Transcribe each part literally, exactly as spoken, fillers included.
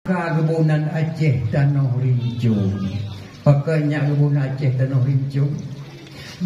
Ka geuboh nan Aceh tanoh rincong. Pakon nyak geuboh nan Aceh tanoh rincong?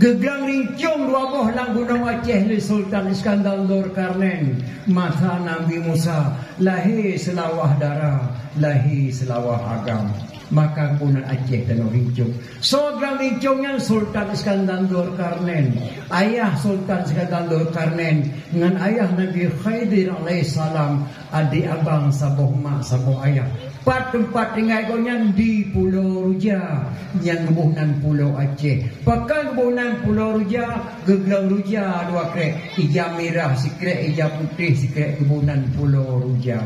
Geuglang rincong dua boh lam gunong Aceh lé Sultan Iskandar Zulkarnain masa Nabi Musa, lahé Seulawah Dara, lahé Seulawah Agam. Maka geuboh nan Aceh tanoh rincong. Soe geuglang rincong nyan? Sultan Iskandar Zulkarnain. Ayah Sultan Iskandar Zulkarnain ngon ayah Nabi Khidir alaihissalam, adék abang saboh mak saboh ayah. Pat teumpat tinggai gobnyan? Di Pulo Ruja, nyang geuboh nan Pulo Aceh. Pakon geuboh nan Pulo Ruja? Geuglang ruja dua krek, ija mirah sikrek, ija putéh sikrek, geuboh nan Pulo Ruja.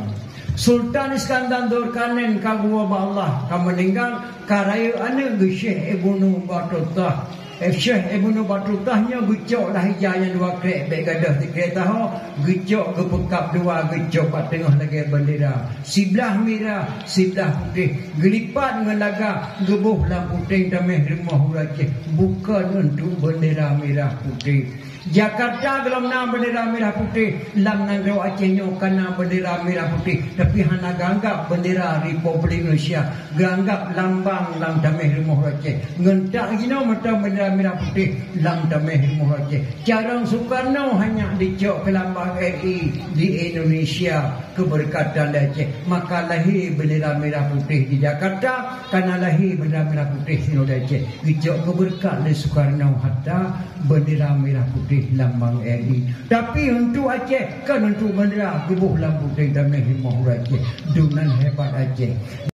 Sultan Iskandar Zulkarnain ka geuwoe bak Allah, ka meuninggai, ka rayeuk aneuk geuh Syekh Ibnu Batutah. Eh, Syekh Ibnu Batutah nyoe geucok lah ija nyang dua krek, bék gadôh sikrek taho, geucok geupeukab dua, geucok bak teungoh lagée beundera. Siblah mirah, siblah putéh, geulipat ngon laga, geuboh lam puténg taméh rumoh ureuëng Aceh, bukon untuk beundera mirah putéh. Jakarta gohlom na beundera mirah putéh, lam nanggroe Aceh nyoe ka na beundera mirah putéh, tapi hana geuanggab beundera Republik Indonesia, geuanggab lambang lam taméh rumoh ureuëng Aceh. Ngon tak jinoe mantong beundera mirah putéh lam taméh rumoh ureuëng Aceh. Carông Soekarno hanya dicok keu lambang R I di Indonesia, keubeureukat lé Aceh. Maka lahé beundera mirah putéh di Jakarta, ka na lahé beundera mirah putéh sinoe di Aceh. Geucok keubeureukat lé Soekarno, hatta beundera mirah putéh lambang R I. Tapi untuk Aceh, kon untuk beundera, geuboh lam puténg taméh rumoh ureuëng Aceh. Dum nan hebat Aceh.